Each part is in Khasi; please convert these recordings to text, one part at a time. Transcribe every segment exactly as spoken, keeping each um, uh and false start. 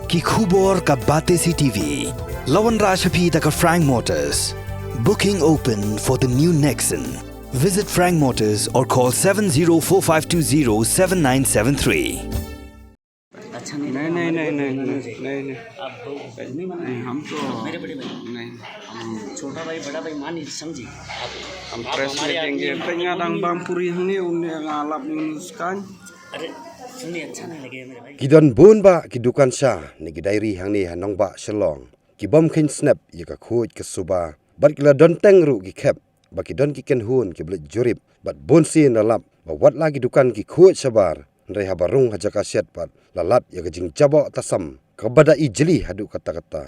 Ki khubor ka Batesi T V. La wanrah sha phi da ka Frank Motors. Booking open for the new Nexon. Visit Frank Motors or call seven zero four five two zero seven nine seven three. अच्छा नहीं नहीं नहीं नहीं नहीं नहीं नहीं नहीं हम तो नहीं हम छोटा भाई बड़ा भाई मान नहीं समझी हम प्रेस मीटिंग के पे nga dang bam puri hangne un nga lap ni skan. अरे सुनिए अच्छा नहीं लगे मेरे भाई. Ki don bun bah ki dukan sha ne ki dairy hangne ha nongbah Shillong. Ki bym kheiñ snep ïa ka khuid ka suba bad ki la don teng ruh ki khep ba ki don ki kynhun kiba leit jurip bad bun sien la lap ba wat la ki dukan ki khuid shabar, hynrei haba rung ha jaka shet pat la lap ïa ka jingjaboh tasam kaba da i jli haduh katta katta.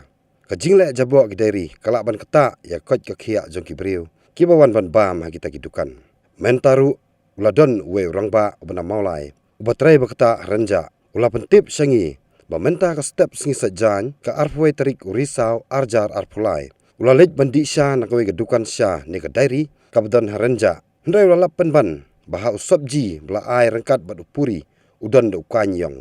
Ka jingleh jaboh ki dairy ka lah ban ktah ïa ka koit ka khiah jong ki briew kiba wan ban bam ha kita ki dukan. Mynta ruh u la don uwei u rangbah uba na Mawlai uba trei ba ktah ha Rynjah u la pyntip sha ngi ba mynta ka step sngi Saitjaiñ ka arphew wei tarik u Risaw ar hajar arphew lai u la leit ban dih sha na kawei ka dukan sha ne ka dairy kaba don ha Rynjah, hynrei u la lap pynban ba ha u sabji ba la ai ryngkat bad u puri u don da u kaiñ ïong.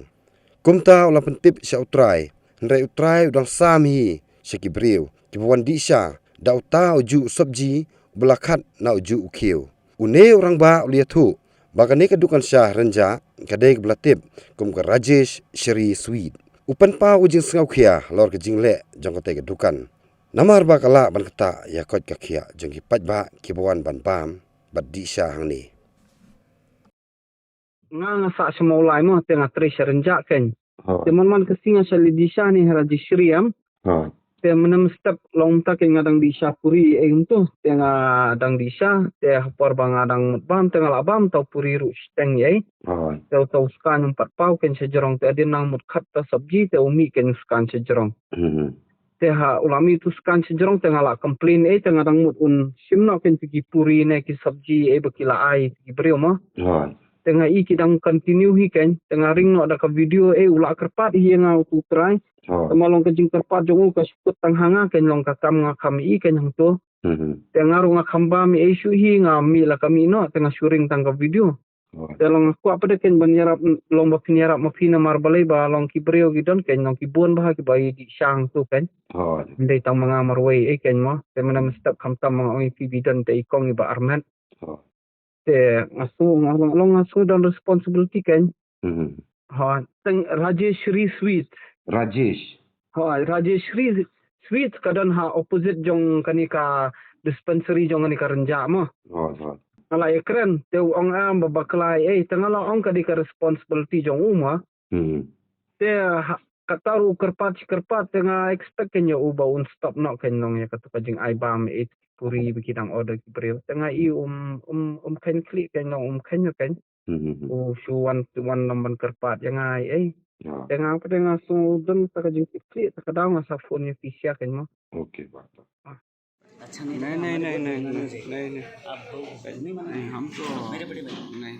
Kumta u la pyntip sha u trai, hynrei u trai u dang sam hi sha ki briew kiba wan dih sha da uta u juh u sabji uba la khat na u juh u khiew. Une u rangbah u la ïathuh ba kane ka dukan sha ha Rynjah ka dei kaba la tip kum ka Rajesh Shri Sweet. U pynpaw ka jingsngewkhia halor ka jingleh jong katei ka dukan namar ba ka lah ban ktah ïa ka koit ka khiah jong ki paidbah kiba wan ban bam bad dih sha hangne. Nga nga sah sha Mawlai mo, te nga trei sha Rynjah keiñ. Te man man ka sngi nga shah leit dih sha ne ha Rajeshri em. Te mynne mynstep long mynta keiñ nga dang dih sha puri ei kumto. Te nga dang dih sha, te ha por ba nga dang mut bam, te nga lah bam uta u puri ruh shiteng ei. Te uta u skan ym pat paw keiñ sha jrong, te hadien nang mut khat ta sabji, te u mih keiñ u skan sha jrong. Te ha u la mih uta u skan sha jrong, te nga lah complain ei, te nga dang mut un shim noh keiñ ïa ki puri ne ki sabji ei ba ki la ai ïa ki briew mo. Te nga i ki dang continue hi keiñ, te nga ring noh da ka video ei u la kyrpad hi ïa nga uta u trai. Te ma long ka jingkyrpad jong u ka shu kut tang ha nga keiñ, long ka kam nga kam i keiñ hangto. Te nga ruh nga kham bam ei shuh hi, nga mih la ka mih noh, te nga shu ring tang ka video. Te long nga kwah pat de keiñ ban ïarap, long ba phin ïarap ma phi namar balei ba long ki briew ki don keiñ, long ki bun bha kiba ïa dih sha hangto keiñ. Ym dei tang ma nga marwei ei keiñ mo. Te mynne mynstep khamtam ma nga ong ïa phi ba i don te i kong iba armet. Te nga sngew, nga long, long nga sngew don responsibility keiñ. Hooid, teng Rajeshri Sweet. Rajesh. Hooid, Rajeshri Sweet ka don ha opposite jong kane ka dispensary jong kane ka Rynjah mo. Nga la ïakren, te u ong em ba bakla ei, te nga la ong ka dei ka responsibility jong u mo. Te ha, kata ruh u kyrpad shi kyrpad, te nga expect keiñ ïa u ba un stop noh keiñ long ïa kata ka jingai bam ei puri ba ki dang order ki briew. Te nga i um, um, um kheiñ khlieh keiñ long um kheiñ keiñ. U shu wan, wan lam ban kyrpad ïa nga ei. Te nga pat de nga sngew don ta ka jingkitkhlieh, ta ka daw nga sa phone ïa phi sha keiñ mo. नहीं नहीं नहीं नहीं नहीं नहीं नहीं हम तो नहीं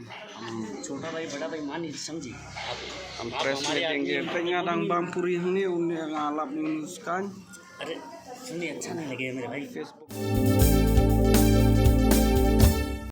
हम प्रेस मीटिंग के पे nga dang bam puri hangne un nga lap ni skan. अरे सुनिए अच्छा नहीं लगे मेरे भाई. Facebook.